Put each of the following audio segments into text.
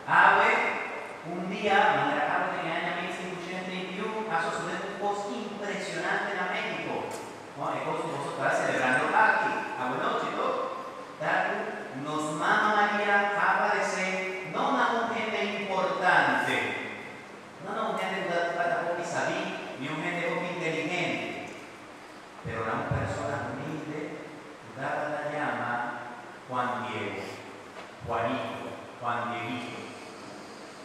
Awe, un dia, manera awe den aña 1531, a sosodé un kos impreshonante na México. No, e kos ku boso ta selebrando aki, awe nochi, to? Ta ku nos Mama Maria a aparesé no na un hende importante, no na un hende ku ta hopi sabí, ni un hende hopi inteligente, pero na un persona humilde ku tabata yama Juan Diego, Juanito, Juan Dieguito.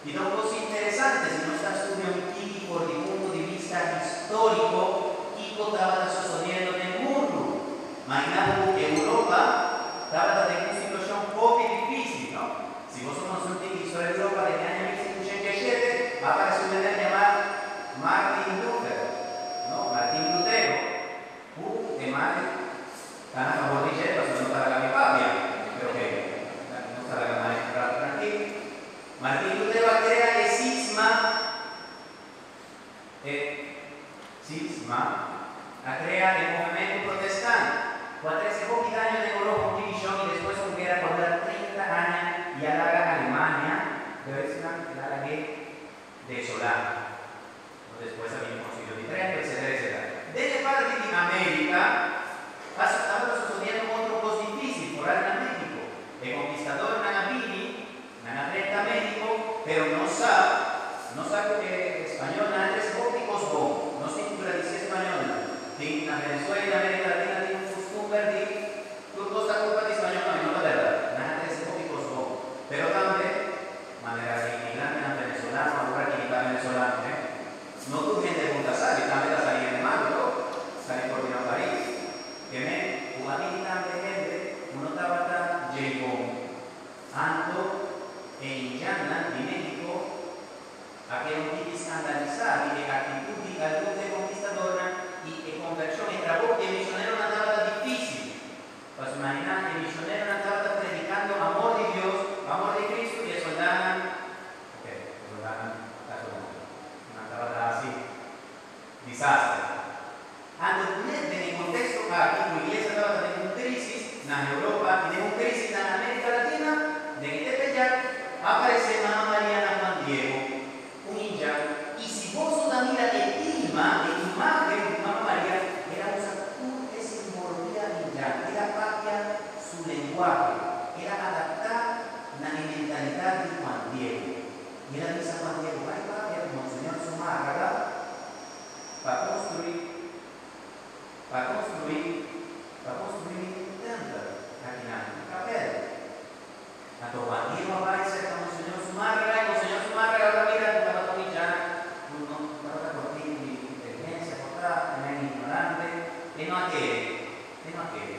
I ta un kos interesante si nos ta studia un tiki for di punto di bista históriko kiko tabata sosodiendo den mundu. Magina bo ku Europa tabata den un situashon hopi difísil, no? Si boso konosé un tiki historia di Europa, den e aña 1507 a aparesé un hende yamá Martin Luther, no? Martin Lutero, ku e madre ta na fabor di dje, pasobra no ta laga mi papia, pero oke, nos ta laga mai un ratu trankil. Martin Lutero a krea e sisma, e sisma, a krea e movementu protestant, ku a trese hopi daño den Europa, un divishon i despues un guera ku a dura 30 aña i a laga Alemania, Duitsland, el a lag'é desolá. Despues a bin Konsilio di Trento, etcetera, etcetera. Den e parti di Amerika a tabata sosodiendo otro kos difísil, foral na México. E konkistadornan a bini, nan a drenta México, pero nos sa, nos sa ku e spañolnan a trese hopi kos bon. Nos tin ku gradisí e spañolnan. Tin na Venezuela i na Amerika Latina tin un kustumber di tur kos ta kulpa di spañol, no, i no ta bèrdat. Nan a trese hopi kos bon. Pero tambe Manera e imigrantenan venezolano awor aki ta venezolano, he? No tur hende bon ta sali, tambe ta sali hende malu to, sali for di nan pais. Ke men ku a bini tambe hende ku no tabata djei bon. Anto e indjannan di Mexico a keda un tiki skandalisá di e aktitut di algun di e konkistadornan i e konvershon, e trabou di e mishoneronan tabata difísil. Pasobra imaginá, e misioneronan tabata predikando amor di Dios, amor di Kristu, i e soldánan, ok, e soldánan ta soldánan, nan tabata hasi disaster. Anto net den e konteksto aki ku iglesia tabata den un krísis na Europa i den un krísis na Amérika Latina, den e Tepeyac a aparesé Mama Maria na Juan Diego, un indjan, i si boso ta mira e tilma, e imágen di Mama Maria, el a usa tur e simbologia indjan, el a papia su lenguahe, el a adaptá na e mentalidat di Juan Diego. I el a bisa Juan Diego, Bai papia ku Monseñor Zumárraga pa konstruí, pa konstruí, pa konstruí un tèmpel akinan, un kapèl. Anto Juan Diego a bai serka Monseñor Zumárraga i Monseñor Zumárraga ora mira ku tabata un indjan ku no tabata kortiku di inteligensia por ta temen ignorante, e no a kere, e no a kere.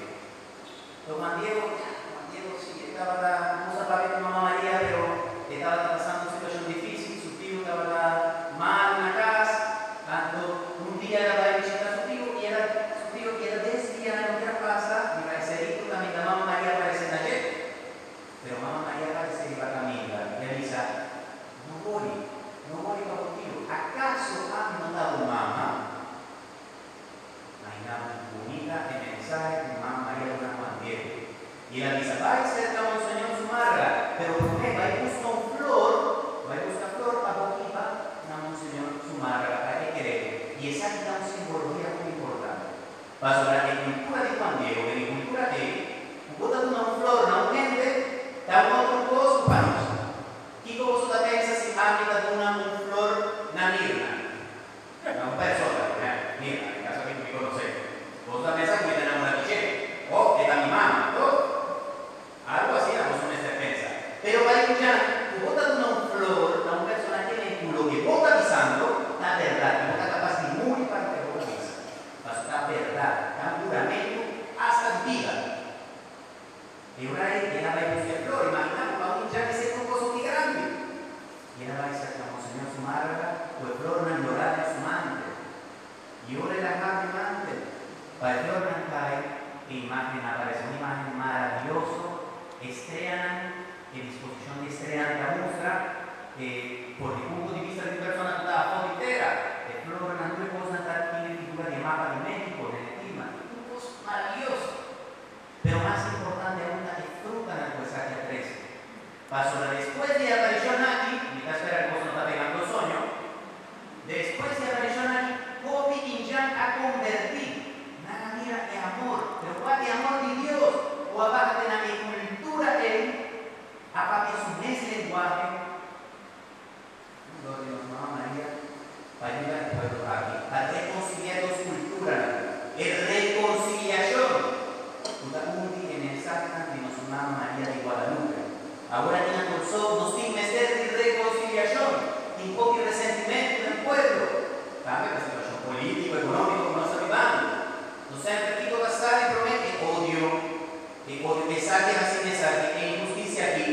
Anto Juan Diego, ya, Juan Diego si e tabata gusta papia ku Mama Maria pero e tabata pasando un situashon difísil, su tio tabata malu na kas, anto un dia el a bai bishita su tio i el a su tio keda desviá e no kier a pasa riba e seritu kaminda Mama Maria aparesé na dje. Pero Mama Maria aparesé riba kaminda i a bisa, No wori, no wori pa bo tio. Akaso ami no ta bo mama? Mainá un bunita e mensahe ku Mama Maria duna Juan Diego. I el a bisa, Bai serka Monseñor Zumárraga, pero promé bai buska un flor, bai buska flor pa bo hiba na Monseñor Zumárraga pa e keré. I esaki ta un simbologia hopi importante. Pasobra e kultura di Juan Diego den e kultura ei, ku bo ta duna un flor na un hende, ta un otro kos ku pa nos. Kiko boso ta pensa si ami ta duna un flor na Mirna? Na un persona, por ehempel, Mirna, den kaso aki ku mi konosé. Boso ta pensa ku mi ta namorá di dje, òf e ta mi mama, toch? Algu asina boso mester pensa. Pero pa indjan ku bo ta duna un flor na un persona kende ku loke bo ta bisando ta bèrdat i bo ta kapas di muri pa loke bo ta bisa. Pasobra ta bèrdat, ta un huramentu asta di bida. E ora ei el a bai buska e flor. Imaginá bo pa un indjan esei ta un kos hopi grandi. I el a bai serka Monseñor Zumárraga ku e flornan yorá den su mantel. I ora el a habri mantel pa e flornan kai, e imágen a aparesé, un imágen maravioso. E streanan, e disposishon di e streanan ta mustra e for di punto di bista di un persona ku ta afó di tera. E flornan, tur e kosnan ta tin e figura di e mapa di México den e tilma. Un kos maravioso! Pero mas importante aun ta e frutanan ku esaki a trese. Pasobra despues di e aparishon aki. lenguahe dor di nos Mama Maria pa yuda e pueblo aki pa rekonsiliá dos kulturanan. E rekonsiliashon ku ta un di e mensahenan di nos Mama Maria di Guadalupe. Awor aki na Kòrsou nos tin mester di rekonsiliashon. Tin hopi resentimentu den pueblo. Tambe pa situashon polítiko, ekonómiko ku nos ta bibando. No semper kiko ta sali promé e odio, e odio esaki hasi esaki, e inhustisia aki.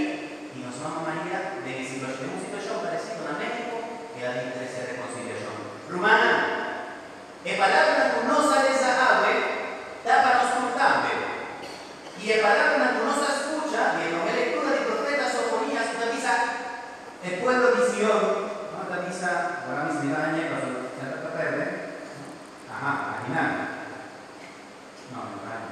I nos Mama Maria den e situashon, den un situashon paresido na México, el a bin trese rekonsiliashon. Rumannan, e palabranan ku nos a lesa awe ta pa nos tur tambe. I e palabranan ku nos a skucha di e promé lektura di profeta Sofonias ku ta bisa e pueblo di Sion, no ta bisa, ora mi smira aña pasobra semper ta pèrdè. Aha, akinan. No, no ta aki.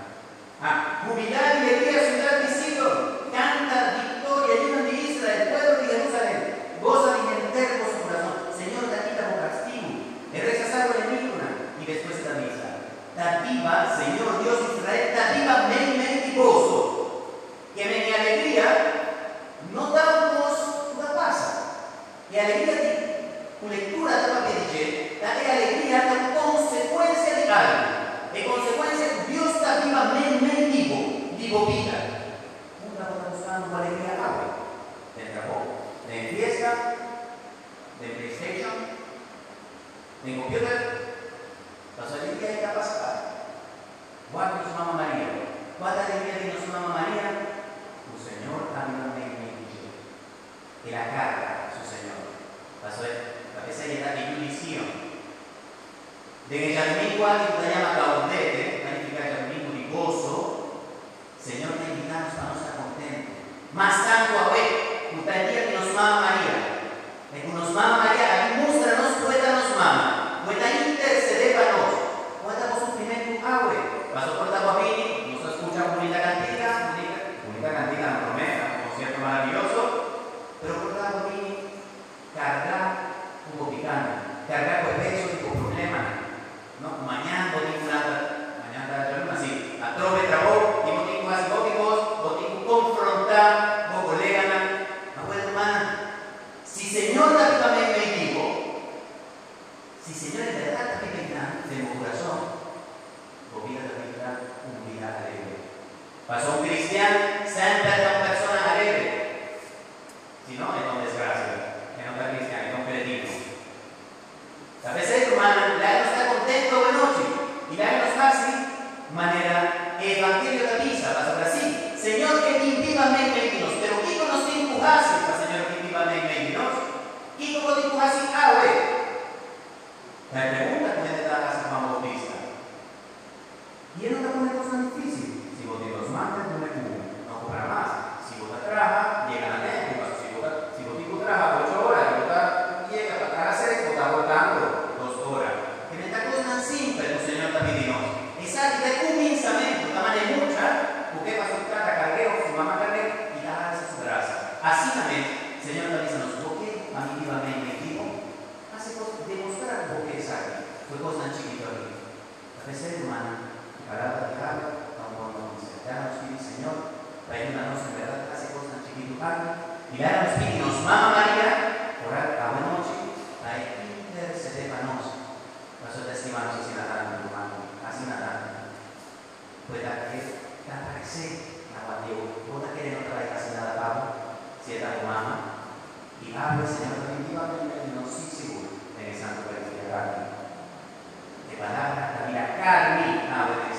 Ah, Hubilá di alegria siudat di Sidon, kanta viktoria, yunan di Israel, pueblo di Jerusalem, gosa di henter boso kurason. Señor ta kita bo kastigu, e rechasá bo enemigunan, i despues e ta bisa, Ta biba Señor Dios di Israel, ta biba meimei di boso. Ke men e alegria no ta un kos ku ta pasa. E alegria di ku lektura ta papia di dje ta e alegria ta konsekuensia di algu, e konsekuensia ku Dios ta biba meimei di bo, di bo bida. Unda bo ta buskando bo alegria awe? Den trabou? Den fiesta? Den PlayStation? Den computer? Pasobra alegria ei ta pasa bai. Wak nos Mama Maria. Kua ta alegria di nos Mama Maria? Ku Señor ta biba meimei di dje. El a carga su Señor. Pasobra ta p'esei e ta e yu di Sion. Den e djadumingu aki ku ta yama Gaudete, ta nifiká djadumingu di goso, Señor ta invitá nos pa nos ta kontentu. Mas tantu awe, ku ta e dia di nos Mama Maria. E ku nos Mama Maria a bin mustra nos ku e ta nos mama, ku e ta intersedé pa nos. Kua ta bo sufrimentu awe? Pasobra por ta bo a bini, nos a skucha un bunita kantika, bunita, bunita kantika no promé, ta un konsierto maravioso, pero por ta bo a bini kargá ku bo pikánan, kargá ku e peso di bo problemanan. No, mañan bo tin ku lanta, mañan ta djaluna, sí, atrobe trabou i bo tin ku hasi hopi kos, bo tin ku konfrontá bo koleganan. Ma wèl rumannan, si Señor ta biba meimei di bo, si Señor en bèrdat ta biba einan den bo kurason, bo bida ta bira un bida alegre. Pasobra un kristian semper ta un persona alegre. Si no, e ta un desgrasia, e no ta kristian, e ta un kretino. Ta p'esei, rumannan, laga nos ta kontentu awe nochi i laga nos hasi manera e evangelio ta bisa, pasobra sí, Señor ke bin biba meimei di nos. Pero kiko nos tin ku hasi pa Señor bin biba meimei di nos? Kiko bo tin ku hasi awe? Ta e pregunta ku hende ta hasi Juan Bautista. I e no ta pone kosnan difísil. Si bo tin dos man, te pone ku no kobra mas. Si bo ta traha, yega na tempu. Paso si bo ta si bo tin ku traha ocho ora i bo ta yega pa traha seis, bo ta hortando dos ora. Te men ta kosnan simpel ku Señor ta pidi nos. Esaki ta e kuminsamentu. Ta manera mucha ku ke pa su tata karg'é òf su mama karg'é i ta halsa su brasa. Asina mes, Señor ta bisa nos, Bo ke pa mi biba meimei di bo? Hasi kos, demostrá ku bo ke esaki ku e kosnan chikitu aki. Ta p'esei, rumannan, e palabra di Yahwe ta un bon notisia. Laga nos pidi Señor pa e yuda nos en bèrdat hasi kosnan chikitu aki, i laga nos pidi nos Mama Maria oral awe nochi pa e intersedé pa nos, pasobra e ta stima nos asina tantu, rumannan, asina tantu. Ku e ta e ta aparesé na Juan Diego. Bo ta kere no ta bai hasi nada pa bo si e ta bo mama? I awe Señor ta bin biba meimei di nos, sí sigur, den e Santu Eukaristia aki. E palabra ta bira karni awe den.